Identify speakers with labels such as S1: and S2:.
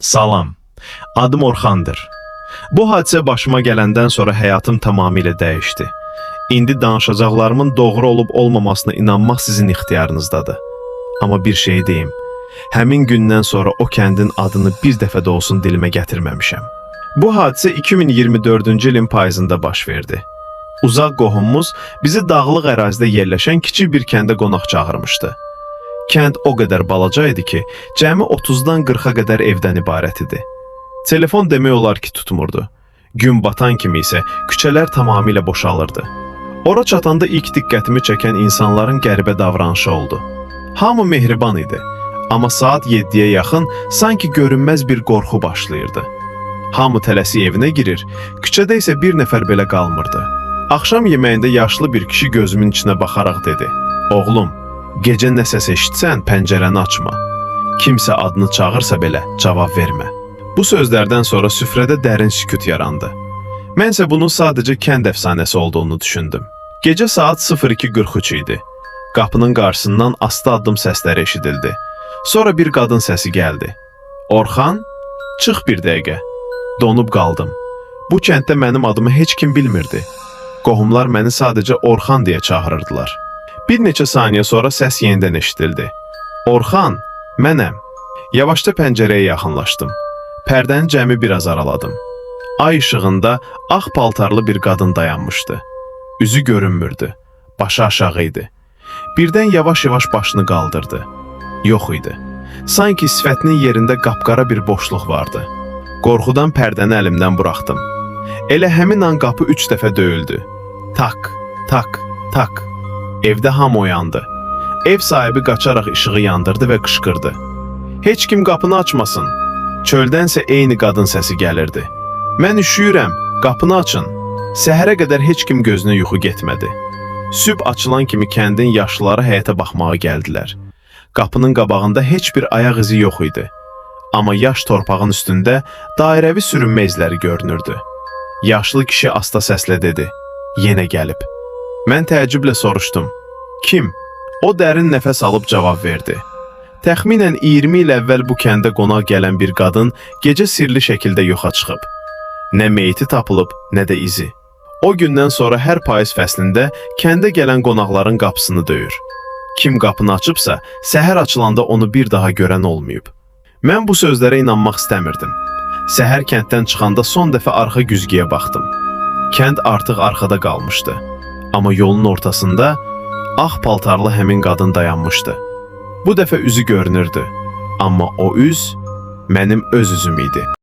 S1: Salam. Adım Orxandır. Bu hadisə başıma gələndən sonra həyatım tamamilə dəyişdi. İndi danışacaqlarımın doğru olub olmamasına inanmaq sizin ixtiyarınızdadır. Amma bir şey deyim. Həmin gündən sonra o kəndin adını bir dəfə də olsun dilimə gətirməmişəm. Bu hadisə 2024-cü ilin payızında baş verdi. Uzaq qohumumuz bizi dağlıq ərazidə yerləşən kiçik bir kəndə qonaq çağırmışdı. Kənd o qədər balaca idi ki, cəmi 30-dan 40-a qədər evdən ibarət idi. Telefon demək olar ki, tutmurdu. Gün batan kimi isə küçələr tamamilə boşalırdı. Ora çatanda ilk diqqətimi çəkən insanların qəribə davranışı oldu. Hamı mehriban idi, amma saat 7-yə yaxın sanki görünməz bir qorxu başlayırdı. Hamı tələsik evinə girir, küçədə isə bir nəfər belə qalmırdı. Axşam yeməyində yaşlı bir kişi gözümün içinə baxaraq dedi: "Oğlum, gecə nə səs eşitsən pəncərəni açma. Kimsə adını çağırsa belə cavab vermə." Bu sözlərdən sonra süfrədə dərin sükut yarandı. Mən isə bunun sadəcə kənd əfsanəsi olduğunu düşündüm. Gecə saat 02:43 idi. Qapının qarşısından asta addım səsləri eşidildi. Sonra bir qadın səsi gəldi. "Orxan, çıx bir dəqiqə." Donub qaldım. Bu kənddə mənim adımı heç kim bilmirdi. Qohumlar məni sadəcə Orxan deyə çağırırdılar. Bir neçə saniyə sonra səs yenidən eşidildi. "Orxan, mənəm." Yavaşca pəncərəyə yaxınlaşdım. Pərdəni cəmi biraz araladım. Ay işığında ağ paltarlı bir qadın dayanmışdı. Üzü görünmürdü. Başı aşağı idi. Birdən yavaş-yavaş başını qaldırdı. Yox idi. Sanki sifətinin yerində qapqara bir boşluq vardı. Qorxudan pərdəni əlimdən buraxdım. Elə həmin an qapı 3 dəfə döyüldü. Tak, tak, tak. Evdə hamı oyandı. Ev sahibi qaçaraq işığı yandırdı və qışqırdı. "Heç kim qapını açmasın." Çöldənsə eyni qadın səsi gəlirdi. "Mən üşüyürəm, qapını açın." Səhərə qədər heç kim gözünə yuxu getmədi. Sübh açılan kimi kəndin yaşlıları həyətə baxmağa gəldilər. Qapının qabağında heç bir ayaq izi yox idi. Amma yaş torpağın üstündə dairəvi sürünmə izləri görünürdü. Yaşlı kişi asta səslə dedi: "Yenə gəlib." Mən təəccüblə soruşdum: "Kim?" O dərin nəfəs alıb cavab verdi. "Təxminən 20 il əvvəl bu kəndə qonaq gələn bir qadın gecə sirli şəkildə yoxa çıxıb. Nə meyiti tapılıb, nə də izi. O gündən sonra hər payız fəslində kəndə gələn qonaqların qapısını döyür. Kim qapını açıbsa, səhər açılanda onu bir daha görən olmayıb." Mən bu sözlərə inanmaq istəmirdim. Səhər kənddən çıxanda son dəfə arxa güzgüyə baxdım. Kənd artıq arxada qalmışdı. Amma yolun ortasında ağ paltarlı həmin qadın dayanmışdı. Bu dəfə üzü görünürdü. Amma o üz mənim öz üzüm idi.